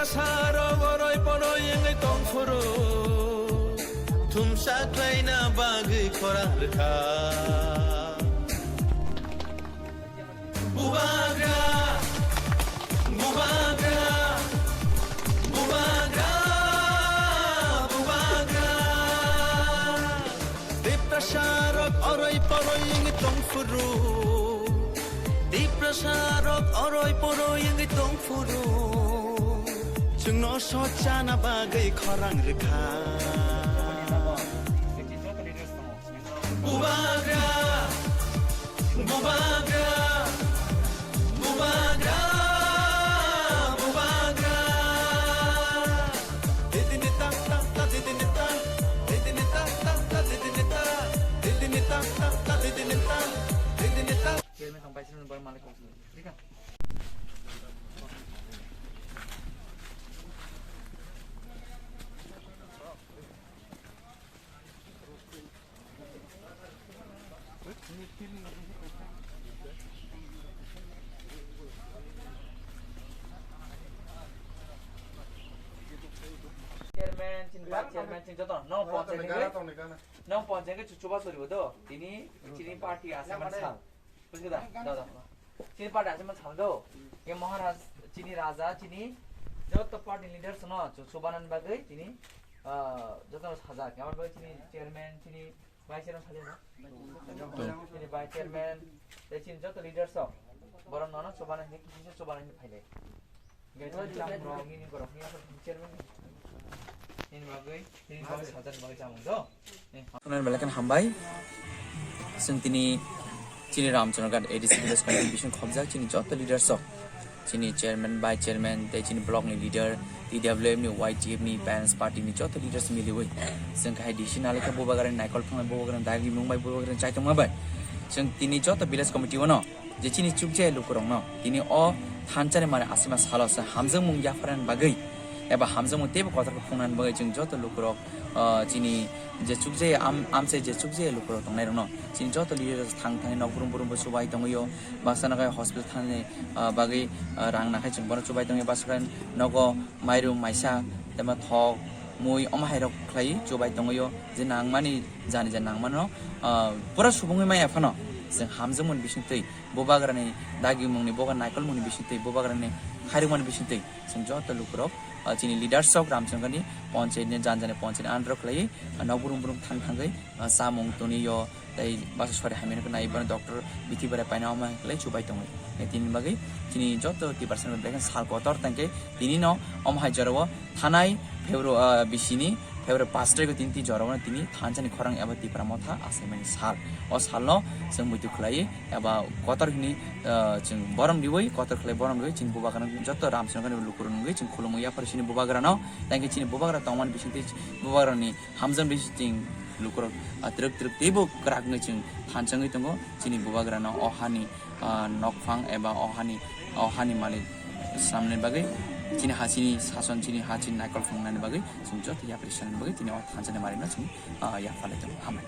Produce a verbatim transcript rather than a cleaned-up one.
Saro boroi poroi wngwi tongphuru, thumsa khlaina bagwi khorang rwkha. Bubagra, bubagra, bubagra, bubagra. Tiprasa rok oroi poroi wngwi tongphuru. Tiprasa rok oroi poroi wngwi tongphuru. Chwngno sochana bagwi khorang rwkha. Bubagra, bubagra, bubagra, bubagra. Didini ta ta ta, didini ta, didini ta ta ta, didini ta, didini ta ta ta, didini ta, didini ta. Chairman tong vice chairman bar malik kong sini. Dika. Chairman, chini vice chairman, chini joto no panchayat ni, no panchayat ni chuchuba sori bodo. Tini chini party ase man sal. Buji da, da, da. Chini party ase man sal do. Ye Maharaj, chini raja, chini joto party leaders no chuchuba nan bagwi chini, ah, joto sajak. Amar bagwi chini chairman, chini vice chairman sajak no? Chini vice chairman, tei chini joto leaders rok. Borok nono chuba nang hini, kisa chuba nang hini phailai. Hwnkhe tini chamung rok nini borok ni aswk chairman ni. Nini bagwi, nini bagwi sajak ni bagwi chamung do. Khwnani belai kheno hambai. Chwng tini chini Ramchandraghat A D C village committee bising khobjak chini joto leaders rok. Chini chairman, vice chairman, tei chini block ni leader, T W F ni, Y T F ni, parents party ni joto leaders miliwi. Chwng khai D C nalika bubagrani naikol thangbai bubagrani dagi mung bai bubagrani chaitung bai. Chwng tini joto village committee ono je chini chukjaya lukurokno tini o thansa ni mani asima salo se hamjakmung yapharnani bagwi eba hamjakmung teibo kotor khe phungnani bagwi chwng joto lukurok, ah, chini je chukjaya am-, amchai je chukjaya lukurok tongnairokno chini joto leader thang thangwi nok brum brum bo chubai tongwio, baksa no khai hospital thani, ah, bagwi, ah, rang nakhai chwng bono chubai tongwi, baksa khai nogo mairum maisa tei ma thok mui omo hai rok khlai chubai tongwio, je nangmani jani je nangmano, ah, pura subungwi maya phano chwng hamjakmani bisingtwi bubagrani dagimungni, bubagra naikolmungni bisingtwi, bubagrani khairokmani bisingtwi chwng joto lukurok, ah, chini leaders rok Ramchandraghat ni panchayat ni jani jani panchayat ni under o khlaiwi, ah, nok brum brum thang thangwi, ah, chamung toniyo tei baksa sori hamya nai bono doctor bithi berai paina omo hai khlai chubai tongwi. Tini bagwi chini joto Tiprasa rok belai kheno sal kotor tangkhe tini no omo hai jorao thanai February, ah, bisini February pash tarikh o tini tini jorao tini thansa ni khorang eba Tipra Motha achaimani sal. O salno chwng muitu khlai eba kotor hini, ah, chwng borom riwi, kotor khlai borom riwi chini bubagrano joto Ramchandraghat ni lukurok nungwi chwng khulumwi yaphar chini bubagrano. Tangkhe chini bubagra tongmani bisingtwi bubagrani hamjak ri chwng lukurok, ah, twrwk twrwk teibo kwrak wngwi chwng thansa wngwi tongo. Chini bubagrano o hani, ah, nokphang eba o hani, o hani malik swnamnani bagwi chini hachini sason, chini hachini naikol phunuknani bagwi chwng joto yapri sanani bagwi tini o thansa ni malino chwng, ah, yapharlai tongo. Hambai.